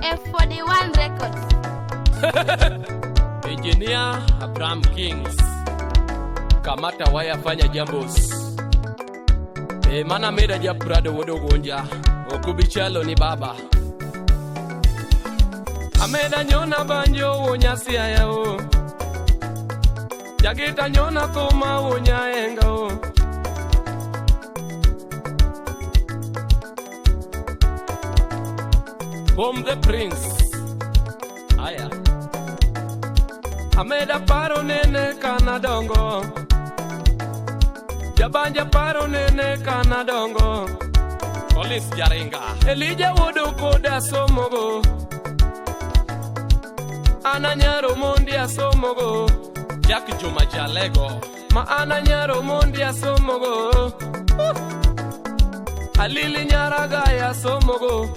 F41 Records. Engineer Abraham Kings, kamata waya fanya jambos. E mana meda ja Prado wodo gonja, okubichalo ni baba. Ameda nyona banjo wonya siaya o. Jagita nyona thuma wonya enga o. Bomb the Prince. Aya. Ameda paro nene kana dongo. Jabanja paro nene kana dongo. Collins Jaringa. Elija wuodo koda somogo. An anyaro mondi asomogo. Jack Juma Jalego. Ma an anyaro mondi asomogo. Alili nyaragaya somogo.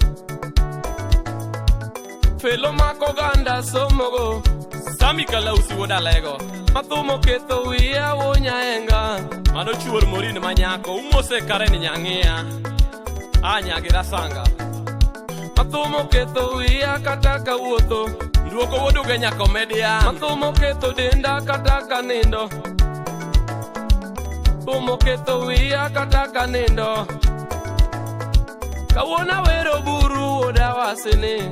Felo mako ganda somogo. Sami Kalausi wuod Alego. Mathumo ketho wiya wuo nyaenga. Mano chuor Morin manyako umose Karen nyang'iya. A nyagira sanga. Mathumo ketho wiya kata kawuotho. Nduoko wuod Ugenya comedian. Mathumo ketho denda kata kanindo. Thumo ketho wiya kata kanindo. Kawuono awero buru wuod awasini.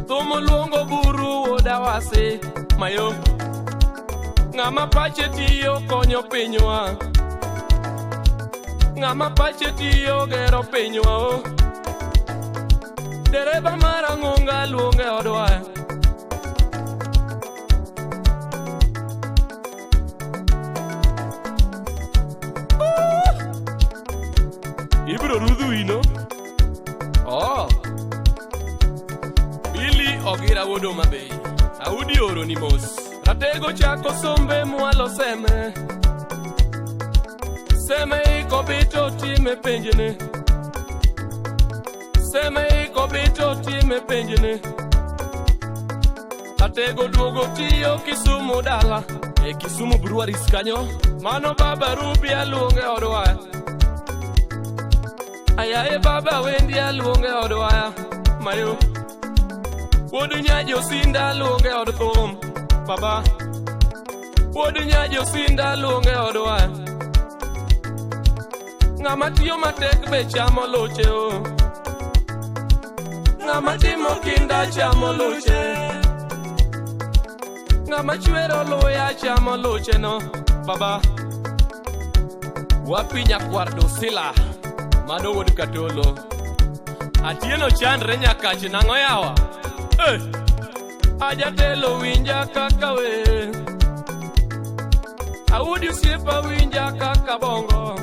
Thumo luongo buru wuod awasi. Mayo. Ng'ama pache tiyo konyo pinywa. Ng'ama pache tiyo gero pinywa o. Dereba mar ang'onga luonge odwa. Ibro rudhu ino. Oh. Billy Ogira wuod Homa Bay. Audi oro ni mos. Ratego chako sombe mwalo seme. Seme iko bito time penjene. Seme iko bito time penjene. Ratego duogo tiyo Kisumu dala. E Kisumu Breweries kanyo. Mano baba Ruby aluonge odwa. Ayaye baba Wendi aluonge odwa. Mayo. Wuod nyajo sinda luonge od thum. Baba. Wuod nyajo sinda luonge odwa. Ng'ama tiyo matek be chamo luche o. Ng'ama timo kinda chamo luche. Ng'ama chwero luya chamo luche no. Baba. Wapi nyakwar Dosila. Mano wuod Katolo. Atieno chandre nyakach nang'o yawa. Eh. Ajatelo winja kaka wer. Audi osiepa winja kaka bongo.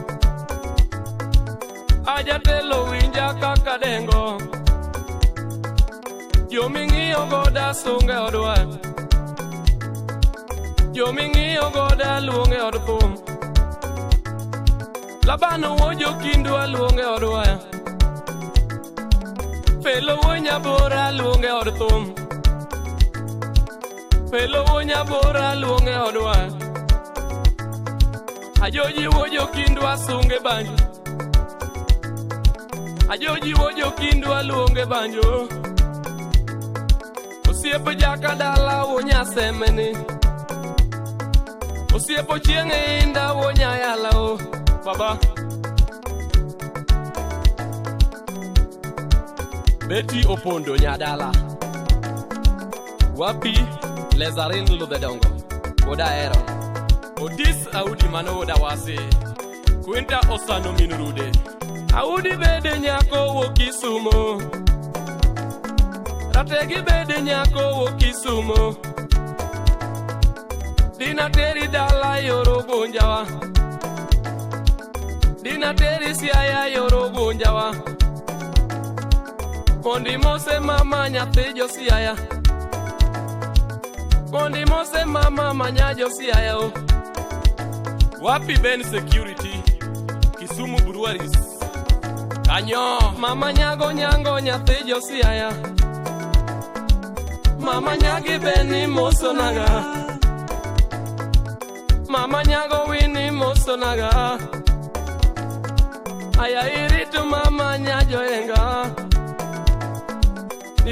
Ajatelo winja kaka dengo. Joming'iyo goda sunge odwa. Joming'iyo goda luonge od thum. Labano wuo jokindwa luonge odwa. Felo wuo nyabora luonge od thum. Felo wuo nyabora luonge odwa. Ajoji wuo jokindwa sunge banjo. Ajoji wuo jokindwa luonge banjo. Osiep jaka dala wuo nyasemeni. Osiep ochieng' inda wuo nyayala o. Baba. Betty Opondo nyadala. Wapi Lezarin Ludhedongo. Wuoda ahero. Otis Audi mano wuoda wasi. Quinta Osano min Rude. Audi bede nyako wuok Kisumo. Rategi bede nyako wuok Kisumo. Dina teri dala yoro gunjawa. Dina teri siaya yoro gunjawa. Mondi mose mama nyathi josiaya. Mondi mose mama manya josiaya o. Wapi Ben Security, Kisumu Breweries. Kanyo, mama nyago nyango nyathi josiaya. Mama nyagi beni moso naga. Mama nyago wini moso naga. Aya iritu mama nyajoenga.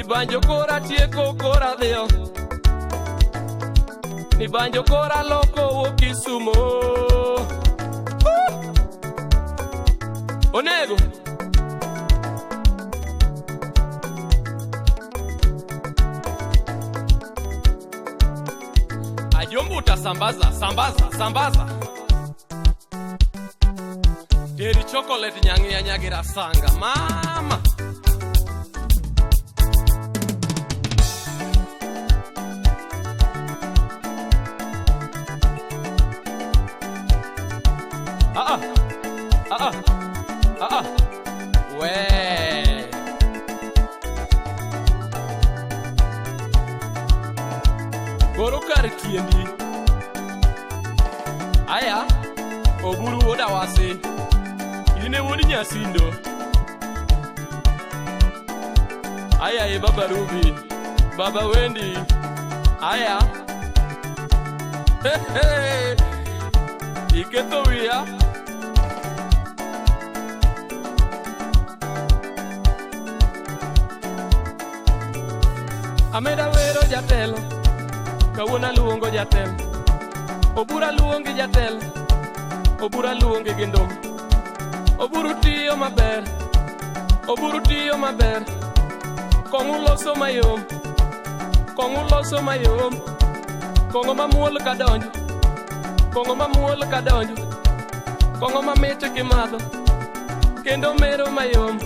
Nibanjo kora tieko kora dhiyo. Nibanjo kora loko wuok Kisumo. Onego. Ajombo utasambaza, sambaza, sambaza. Teri chocolate nyangia nyagira sanga, mama. Ah ah, ah ah, ah. We. Goro kar tiendi. Aya, oburu wuod Awasi. In e wuod Nyasindo. Aya e Baba Ruby, Baba Wendy. Aya. Hey, hey. Iketho wiya. Ameda wero jatelo, kawuono aluongo jatelo. Obura luongi jatelo, obura luongi gi nduma. Oburu tiyo maber, oburu tiyo maber. Kong'u loso mayom, kong'u loso mayom. Kong'o mamuol kadonjo, kong'o mamuol kadonjo. Kong'o mamit kimadho, kendo mero mayom.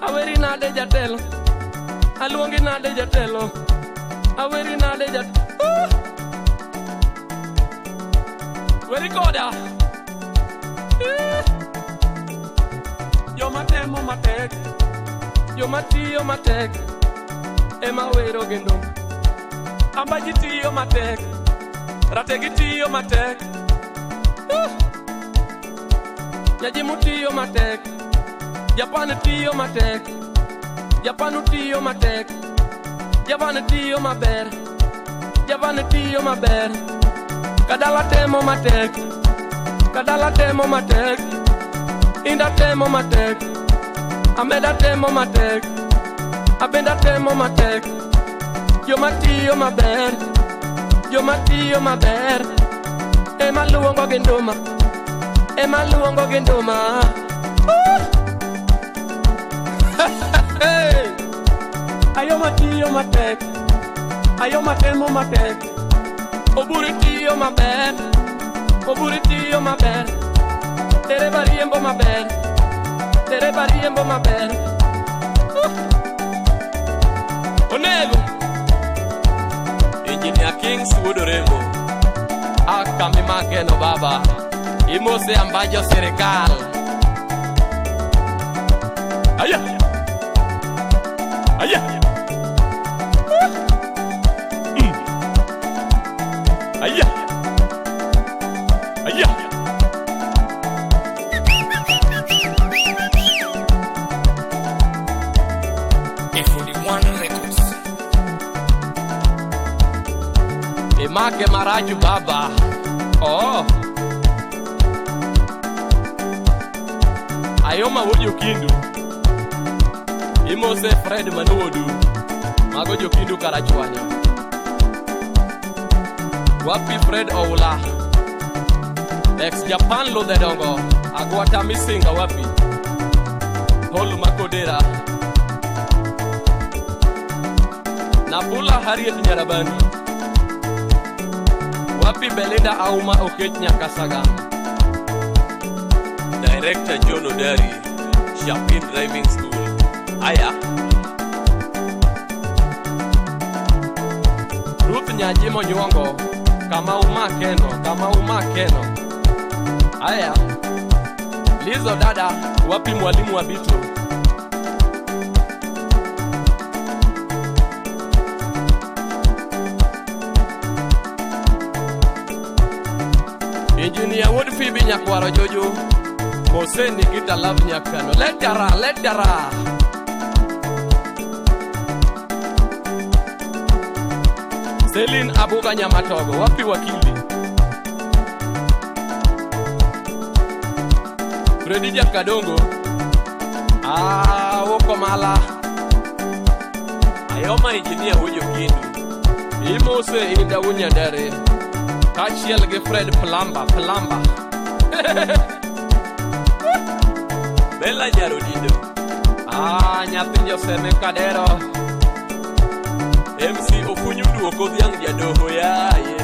Aweri nade jatelo, aluongi nade jatelo. Aweri nade jatelo. Weri koda. Joma temo matek, joma tiyo matek, ema wero gi nduma. Ambaji tiyo matek, rategi tiyo matek. Nyajimu tiyo matek, Japan tiyo matek, Japan tiyo matek, Japan tiyo maber, Japan tiyo maber. Kadala temo matek, kadala temo matek. Inda temo matek, Ameda temo matek, Abenda temo matek. Joma tiyo maber, joma tiyo maber. Ema luongo gi nduma, ema luongo gi nduma. Hey! Ayo matiyo matek, ayo matemo matek. Oburu tiyo maber, oburu tiyo maber. Dereba riembo maber, dereba riembo maber. Onego. Engineer Kings wuod Orembo. Akami mageno baba. Imose ambajo sirikal. Aya. Aya. Aya. Aya. A41 Records. Imake maraju baba. Oh. Ayoma wuod Jokindu. Imose Fred Manuodu. Mago Jokindu Karachuonyo. Wapi Fred Oula. Ex Japan Ludhe Dongo. Agwata Misinga wapi. Hol Makodera. Nabula Harriet Nyarabani. Wapi Belinda Auma Okech Nyakasaga. Director John Odari, Chapin Driving School. Aya. Ruth Nyajimo Nyuongo. Kama umakeno, kama umakeno. Aya. Lizo dada, wapi mwalimu wa Bitu. Engineer Wood Phoebe Nyakwaro Jojo. Mose Nikita Love Nyakano. Letara, letara. Celine Abuga Nyamatogo, wapi wakili? Fredija Kadongo. Ah, woko mala. Ayoma Engineer Wujo Kindu. Imose Inda Wunyandere. Kaachiel gi Fred Plamba Plamba. Bella Nyarodindo. Ah, nyathi Joseme Kadero. MC Ofunyu Duoko Dhiang' Jadoho yaye.